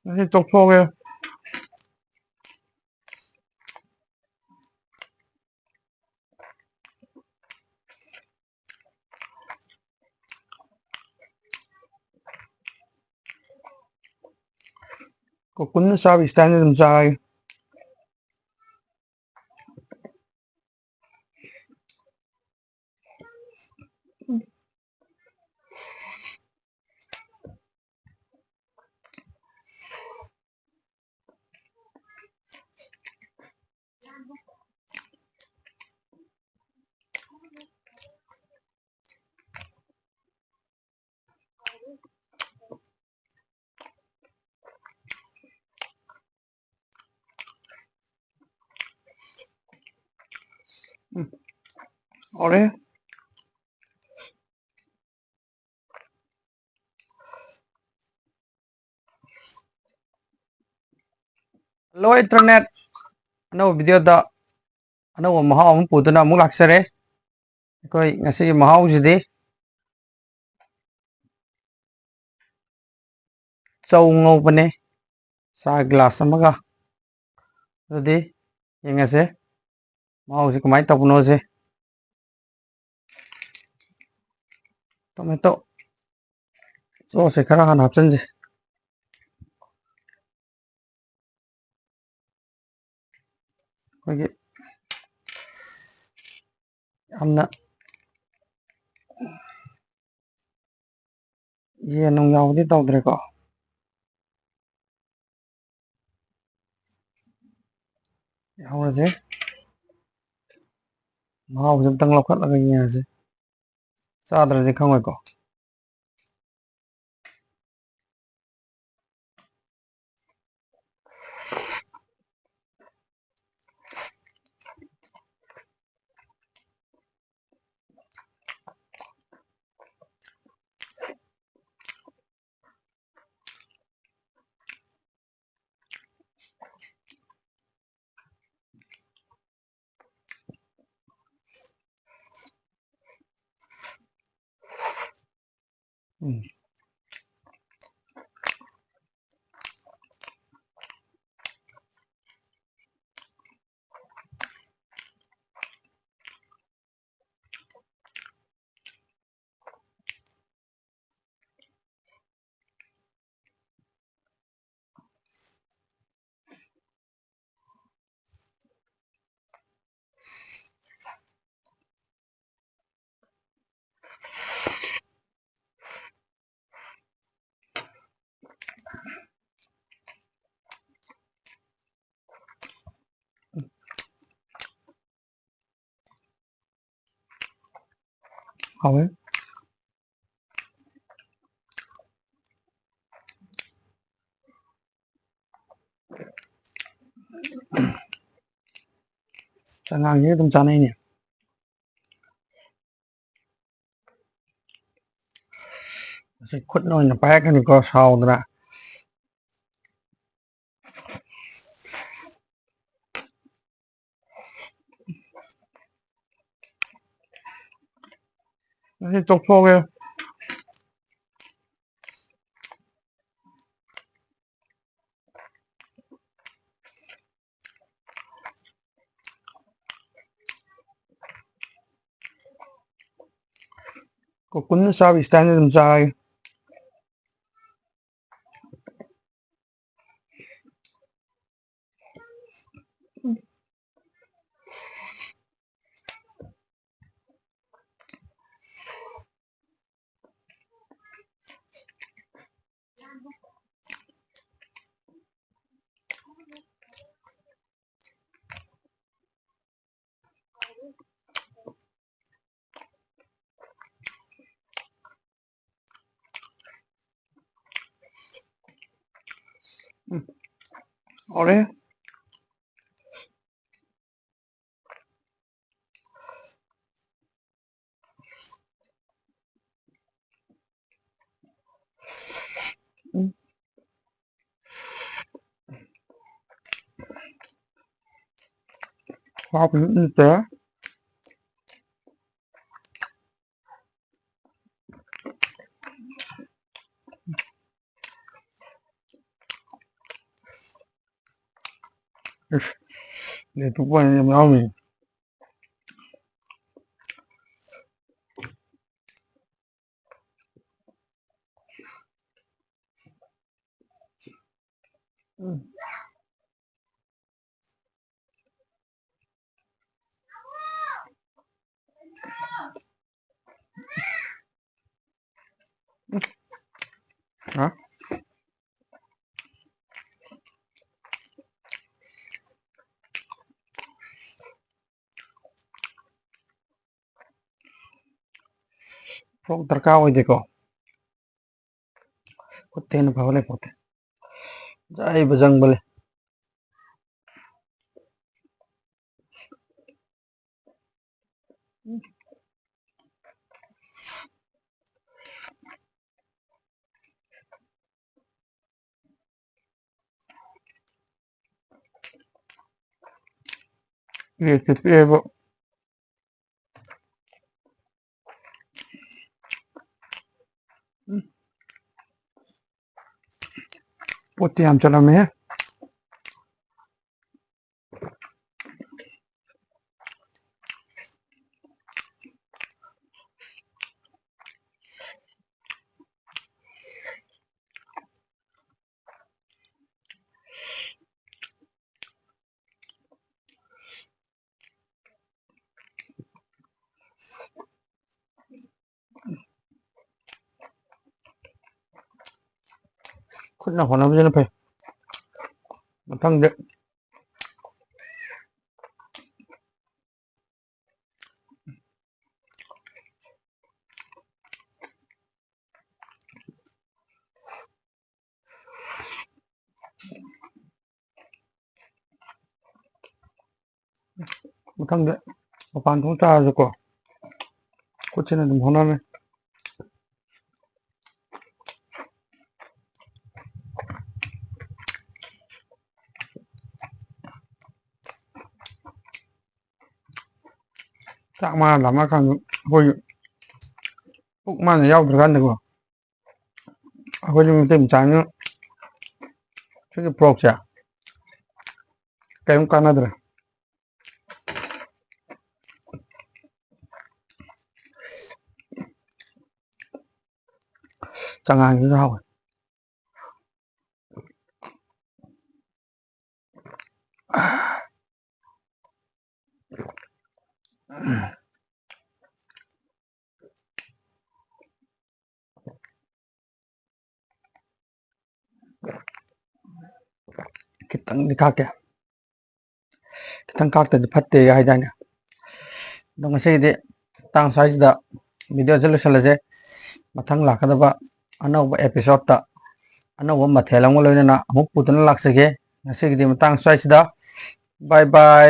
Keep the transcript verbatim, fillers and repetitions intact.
ꯉꯁꯤ ꯇꯣꯛꯊꯣꯛꯑꯒꯦ꯫ ꯀꯣꯀꯨꯟꯅ ꯆꯥꯕ style ꯑꯗꯨꯝ ꯆꯥꯔꯒꯦ꯫ ꯎꯝ꯫ ꯍꯥꯎꯔꯦ꯫ Hello internet, ꯑꯅꯧꯕ video ꯗ ꯑꯅꯧꯕ ꯃꯍꯥꯎ ꯑꯃ ꯄꯨꯗꯨꯅ ꯑꯃꯨꯛ ꯂꯥꯛꯆꯔꯦ꯫ ꯑꯩꯈꯣꯏ ꯉꯁꯤꯒꯤ ꯃꯍꯥꯎꯁꯤꯗꯤ ꯆꯧ ꯉꯧꯕꯅꯦ, ꯆꯥ glass ꯑꯃꯒ꯫ ꯑꯗꯨꯗꯤ ꯌꯦꯡꯉꯁꯦ ꯃꯍꯥꯎꯁꯤ ꯀꯃꯥꯏꯅ ꯇꯧꯕꯅꯣꯁꯦ꯫ Tomato sauce ꯁꯦ ꯈꯔ ꯍꯥꯟꯅ ꯍꯥꯞꯆꯤꯟꯁꯦ꯫ ꯑꯩꯈꯣꯏꯒꯤ ꯌꯥꯝꯅ ꯌꯦꯟ ꯅꯨꯡ ꯌꯥꯎꯕꯗꯤ ꯇꯧꯗ꯭ꯔꯦꯀꯣ꯫ ꯌꯥꯍꯧꯔꯁꯦ꯫ ꯃꯍꯥꯎꯁꯦ ꯑꯝꯇꯪ ꯂꯧꯈꯠꯂꯒ ꯌꯦꯡꯉꯁꯦ꯫ ꯆꯥꯗ꯭ꯔꯗꯤ ꯈꯪꯉꯣꯏꯀꯣ꯫ ꯎꯝ꯫ ꯍꯥꯎꯋꯦ꯫ ꯑꯉꯥꯡꯁꯤꯡ ꯑꯗꯨꯝ ꯆꯥꯅꯩꯅꯦ꯫ ꯃꯁꯤ ꯈꯨꯠꯅ ꯑꯣꯏꯅ ꯄꯥꯏꯔꯛꯀꯅꯤꯀꯣ, ꯁꯥꯎꯗꯅ꯫ ꯃꯁꯤ ꯇꯣꯛꯊꯣꯛꯑꯒꯦ꯫ ꯀꯣꯀꯨꯟꯅ ꯆꯥꯕ ꯏꯁꯇꯥꯏꯜꯗ ꯑꯗꯨꯝ ꯆꯥꯔꯒꯦ꯫ ꯎꯝ꯫ ꯍꯥꯎꯔꯦ꯫ ꯎꯝ꯫ ꯍꯥꯎꯕꯅꯤ, ꯎꯝ, ꯇꯧꯔꯦ꯫ ꯏꯁ, ꯂꯦꯇꯨꯛ ꯄꯥꯟ ꯌꯥꯝ ꯌꯥꯎꯔꯝꯃꯤ꯫ ꯎꯝ꯫ ꯍꯥ? ꯐꯣꯔꯛ ꯗꯔꯀꯥꯔ ꯑꯣꯏꯗꯦꯀꯣ꯫ ꯈꯨꯠꯇ ꯍꯦꯟꯅ ꯐꯕ ꯂꯩꯄꯣꯠꯇꯦ꯫ ꯖꯩ ꯕꯖꯪ ꯕꯂꯤ꯫ ꯔꯦꯠꯇꯤ ꯄꯤꯛꯑꯦꯕ꯫ ꯄꯣꯠꯇꯤ ꯌꯥꯝ ꯆꯠꯂꯝꯃꯦꯍꯦ꯫ ꯈꯨꯠꯅ ꯍꯣꯠꯅꯕꯁꯤꯅ ꯐꯩ꯫ ꯃꯊꯪꯗꯤ ꯃꯊꯪꯗ ꯃꯄꯥꯟ ꯊꯣꯛ ꯇꯥꯔꯁꯨꯀꯣ, ꯈꯨꯠꯁꯤꯅ ꯑꯗꯨꯝ ꯍꯣꯠꯅꯔꯦ꯫ ꯆꯥꯛ ꯃꯥꯅ ꯂꯥꯝꯃꯛꯑꯀꯥꯟꯗ ꯑꯩꯈꯣꯏꯒꯤ ꯄꯨꯛ ꯃꯥꯅ ꯌꯥꯎꯗ꯭ꯔꯀꯥꯟꯗꯀꯣ, ꯑꯩꯈꯣꯏꯗꯤ ꯃꯩꯇꯩ ꯃꯆꯥꯅꯤꯅ ꯁꯤꯒꯤ ꯄꯣꯔꯛꯁꯦ ꯀꯔꯤꯝ ꯀꯥꯟꯅꯗ꯭ꯔꯦ꯫ ꯆꯉꯥꯡꯁꯤꯁꯨ ꯍꯥꯎꯋꯦ꯫ ꯈꯤꯇꯪꯗꯤ ꯈꯥꯛꯀꯦ꯫ ꯈꯤꯇꯪ ꯈꯥꯛꯇꯗꯤ ꯐꯠꯇꯦ ꯍꯥꯏꯗꯥꯏꯅꯦ? ꯑꯗꯣ ꯉꯁꯤꯒꯤꯗꯤ ꯃꯇꯥꯡ ꯁ꯭ꯋꯥꯏꯁꯤꯗ ꯚꯤꯗꯤꯑꯣꯁꯦ ꯂꯣꯏꯁꯤꯜꯂꯁꯦ꯫ ꯃꯊꯪ ꯂꯥꯛꯀꯗꯕ ꯑꯅꯧꯕ ꯑꯦꯄꯤꯁꯣꯗꯇ ꯑꯅꯧꯕ ꯃꯊꯦꯜ ꯑꯃꯒ ꯂꯣꯏꯅꯅ ꯑꯃꯨꯛ ꯄꯨꯗꯨꯅ ꯂꯥꯛꯆꯒꯦ꯫ ꯉꯁꯤꯒꯤꯗꯤ ꯃꯇꯥꯡ ꯁ꯭ꯋꯥꯏꯁꯤꯗ꯫ ꯕꯥꯏ ꯕꯥꯏ꯫